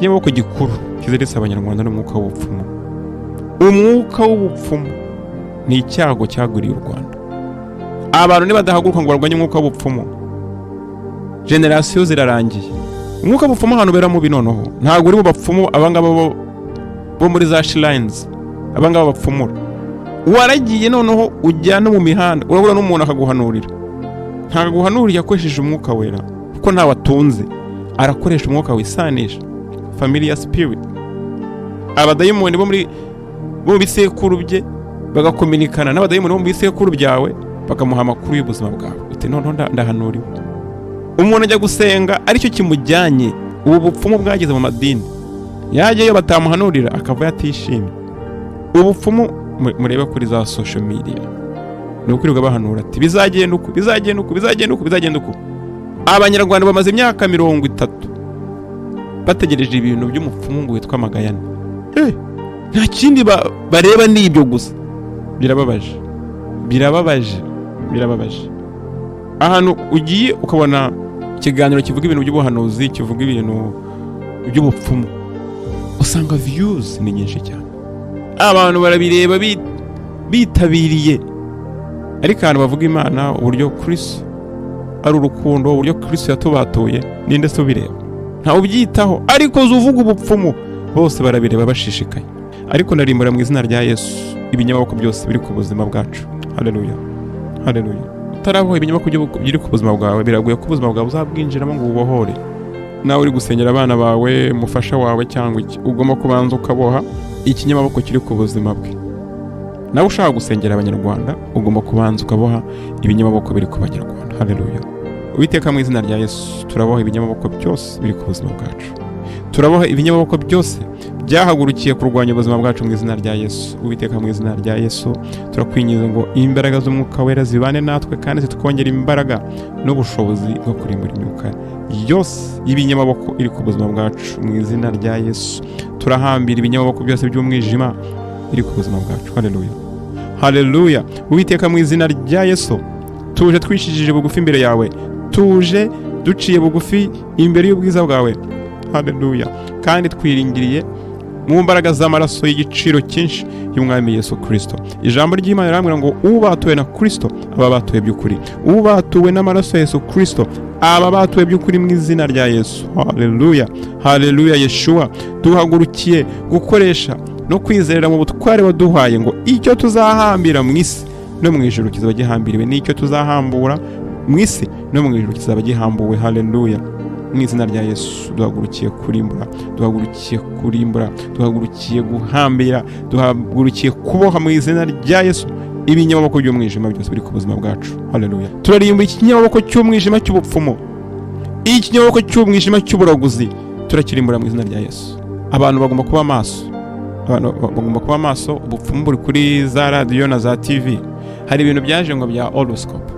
Ikinyamaboko gikuru kiziritse Abanyarwanda ni umwuka w'ubupfumu. Umwuka w'ubupfumu ni icyago cyagwiriye u Rwanda. Abantu nibadahaguruka ngo barwanye umwuka w'ubupfumu, generasiyo zirarangiye. Umwuka w'ubupfumu ahantu ubera mubi noneho ntabwo uri mu bapfumu abangaba bo muri za shrines, abangaba bapfumura. Waragiye noneho ujya no mu mihanda, urabura n'umuntu akaguhanurira. Ntabwo aguhanuriye akoresheje Umwuka Wera, kuko ntawe atunze. Arakoresha umwuka wisanisha, familiar spirit, abadayimoni bo mu bisekuru bye, bagakominikana n'abadayimoni bo mu bisekuru byawe, bakamuha amakuru y'ubuzima bwawe, uti: "Noneho ndahanuriwe." Umuntu ajya gusenga aricyo kimujyanye. Ubu bupfumu bwageze mu madini, yajyayo batamuhanurira akava yatishimye. Ubupfumu, murebe kuri za social media, ni ukwirirwa bahanura ati: "Bizagenda uku, bizagenda uku, bizagenda uku, bizagenda uku." Abanyarwanda bamaze imyaka 30 bategereje ibintu by'umupfumu ngo witwa Magayane. Nta kindi bareba, ni ibyo gusa. Birababaje, birababaje, birababaje. Ahantu ugiye ukabona ikiganiro kivuga ibintu by'ubuhanuzi, kivuga ibintu by'ubupfumu, usanga views ni nyinshi cyane, abantu barabireba bitabiriye. Ariko ahantu bavuga Imana, uburyo Kristo ari urukundo, uburyo Kristo yatubatuye, ninde se ubireba? Ntawe ubyitaho. Ariko uvuga ubupfumu, bose barabireba bashishikaye. Ariko ndarimbura mu izina rya Yesu ibinyamaboko byose biri ku buzima bwacu. Haleluya, haleluya. Utaraboha ibinyamaboko biri ku buzima bwawe, biragoye ko ubuzima bwawe uzabwinjiramo ngo ububohore. Nawe uri gusengera abana bawe, umufasha wawe cyangwa iki, ugomba kubanza ukaboha ikinyamaboko kiri ku buzima bwe. Nawe ushaka gusengera Abanyarwanda, ugomba kubanza ukaboha ibinyamaboko biri ku Banyarwanda. Haleluya. Uwiteka, mu izina rya Yesu, turaboha ibinyamaboko byose biri ku buzima bwacu. Turaboha ibinyamaboko byose byahagurukiye kurwanya ubuzima bwacu mu izina rya Yesu. Uwiteka, mu izina rya Yesu, turakwinginze ngo imbaraga z'Umwuka Wera zibane natwe kandi zitwongere imbaraga n'ubushobozi bwo kurimbura imyuka yose y'ibinyamaboko iri ku buzima bwacu. Mu izina rya Yesu, turahambira ibinyamaboko byose by'umwijima biri ku buzima bwacu. Haleluya, haleluya. Uwiteka, mu izina rya Yesu, tuje twicishije bugufi imbere yawe, tuje duciye bugufi imbere y'ubwiza bwawe. Haleluya. Kandi twiringiriye mu mbaraga z'amaraso y'igiciro cyinshi y'Umwami Yesu Kirisito. Ijambo ry'Imana rirambwira ngo ubatuwe na Kirisito aba batuwe by'ukuri, ubatuwe n'amaraso ya Yesu Kirisito aba batuwe by'ukuri mu izina rya Yesu. Haleluya, haleluya. Yeshuwa, duhagurukiye gukoresha no kwizerera mu butware waduhaye ngo icyo tuzahambira mu isi no mu ijuru kizaba gihambiriwe, n'icyo tuzahambura mu isi no mu ijuru kizaba gihambuwe. Haleluya. Mu izina rya Yesu, duhagurukiye kurimbura, duhagurukiye kurimbura, duhagurukiye guhambira, duhagurukiye kuboha mu izina rya Yesu ibinyamaboko by'umwijima byose biri ku buzima bwacu. Haleluya. Turarimba ikinyamaboko cy'umwijima cy'ubupfumu, ikinyamaboko cy'umwijima cy'uburaguzi, turakirimbura mu izina rya Yesu. Abantu bagomba kuba maso, abantu bagomba kuba maso. Ubupfumu buri kuri za radiyo na za TV. Hari ibintu byaje ngo bya horoscope,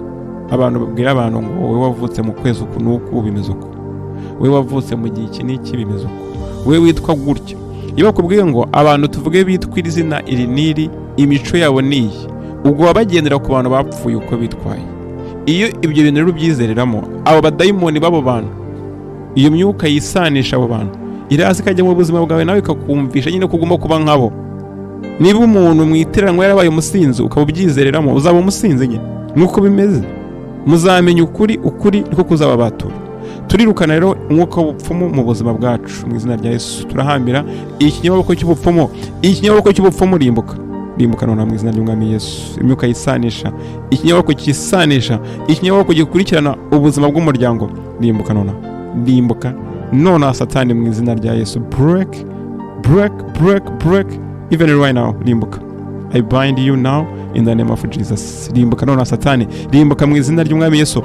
abantu babwira abantu ngo: "Wowe wavutse mu kwezi uku n'uku, bimeze uku. Wowe wavutse mu gihe iki n'iki, bimeze uku. Wowe witwa gutya." Iyo bakubwiye ngo abantu tuvuge bitwa iri zina iri n'iri, imico yabo ni iyi, ubwo baba bagendera ku bantu bapfuye uko bitwaye. Iyo ibyo bintu rero ubyizereramo, abo badayimoni b'abo bantu, iyo myuka yisanisha abo bantu, iraza ikajya mu buzima bwawe, nawe ikakumvisha nyine ko ugomba kuba nkabo. Niba umuntu mu iteranwa yarabaye umusinzi, ukaba ubyizereramo, uzaba umusinzi nyine. Nuko bimeze. Muzamenya ukuri, ukuri niko kuzababatura. Turirukana rero umwuka w'ubupfumu mu buzima bwacu mu izina rya Yesu. Turahambira ikinyamaboko cy'ubupfumu, ikinyamaboko cy'ubupfumu, rimbuka, rimbuka nonaha mu izina ry'Umwami Yesu. Imyuka yisanisha, ikinyamaboko cyisanisha, ikinyamaboko gikurikirana ubuzima bw'umuryango, rimbuka nonaha, rimbuka nonaha Satani, mu izina rya Yesu. Break, break, break, break, even right now. Rimbuka. I bind you now in the name of Jesus. Rimbuka nonaha Satani, rimbuka mu izina ry'Umwami Yesu.